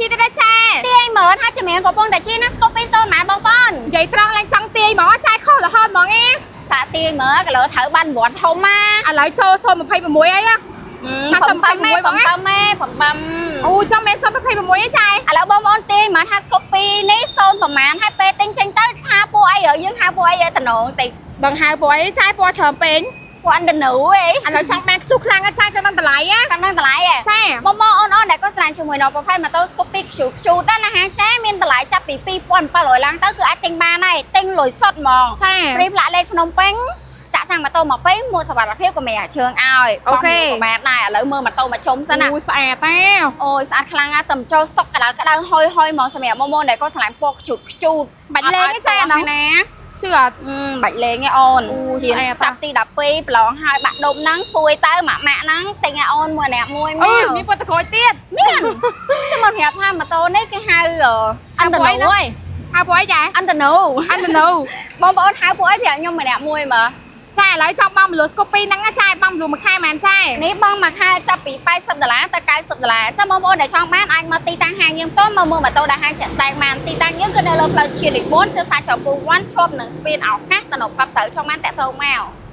ជិះទៀតដែរចា ទាយមើលថាចម្រៀងកំពុងតែជិះណាScoopy សូនម៉ានបងប្អូន និយាយត្រង់ឡើងចង់ទាយហ្មងចាខុសរហូតហ្មងឯង សាកទាយមើលគីឡូត្រូវបានវត្តធំណា ឥឡូវចូល026អីហ៎ បំបំមេបំបំមេបំបំ អូចង់មែន026អីចា ឥឡូវបងប្អូនទាយមើលថាScoopy នេះសូនប្រមាណហើយពេលទិញចេញទៅថាពួកអីយើងហៅពួកអីតំណងតិច ដឹងហៅពណ៌អីចាពណ៌ច្រើនពេក ពួកអន្តនូអី ឥឡូវចង់បានខ្ជុះខ្លាំងចាចង់ដឹងតម្លៃហ៎ ចង់ដឹងតម្លៃហ៎ ចា បងបងអូនអូនដែលក៏ស្រឡាញ់ជាមួយនៅប្រភេទម៉ូតូ Scoopy ខ្ជូតខ្ជូតដែរណាហាចាមានតម្លៃចាប់ពី2700ឡើងទៅគឺអាចទិញបានហើយទិញលុយសុទ្ធហ្មង ចា free ផ្លាកលេខភ្នំពេញចាក់សាំងម៉ូតូមកពេញមួកសុវត្ថិភាពក៏មានអាជើងឲ្យក៏បានដែរឥឡូវមើលម៉ូតូមកជុំសិនណា អូស្អាតតែ អូយស្អាតខ្លាំងណាស់តែចូលស្តុកក្តៅក្តៅហុយហុយហ្មងសម្រាប់បងប្អូនដែលក៏ស្រឡាញ់ពណ៌ខ្ជូតខ្ជូត បាច់លេងទេចាអាហ្នឹង ណា ជឿអត់ បាច់លេងទេអូន អូ ជា ស្អាត ចាប់ទី12ប្រឡងហើយបាក់ដុំហ្នឹងពួយទៅម៉ាក់ម៉ាក់ហ្នឹងទិញឲ្យអូនមួយអ្នកមួយម អឺ ក មានពណ៌តក្រូចទៀត មានចាំមកប្រាប់ថាម៉ូតូនេះគេហៅអន្តនូហី ហៅពណ៌អីចា អន្តនូ អន្តនូ បងប្អូនហៅពួកអីប្រាប់ខ្ញុំម្នាក់មួយមើល ចាឥឡូវចង់បងមលូ Scoopy ហ្នឹងចាបងមលូមួយខែហ្មងចា នេះបងមួយខែចាប់ពី80ដុល្លារទៅ90ដុល្លារចាំបងប្អូនដែលចង់បានអាចមកទីតាំងហាងយើងផ្ទាល់មកមើលម៉ូតូដែលហាងជាក់ស្ដែងបានទីតាំងយើងគឺនៅលើផ្លូវជាតិលេខ4ជិតសាចំពូវ៉ាន់ជាប់នឹងស្ពានឱកាសតំណប់កប់ស្រូវចង់បានតាក់ទងមក។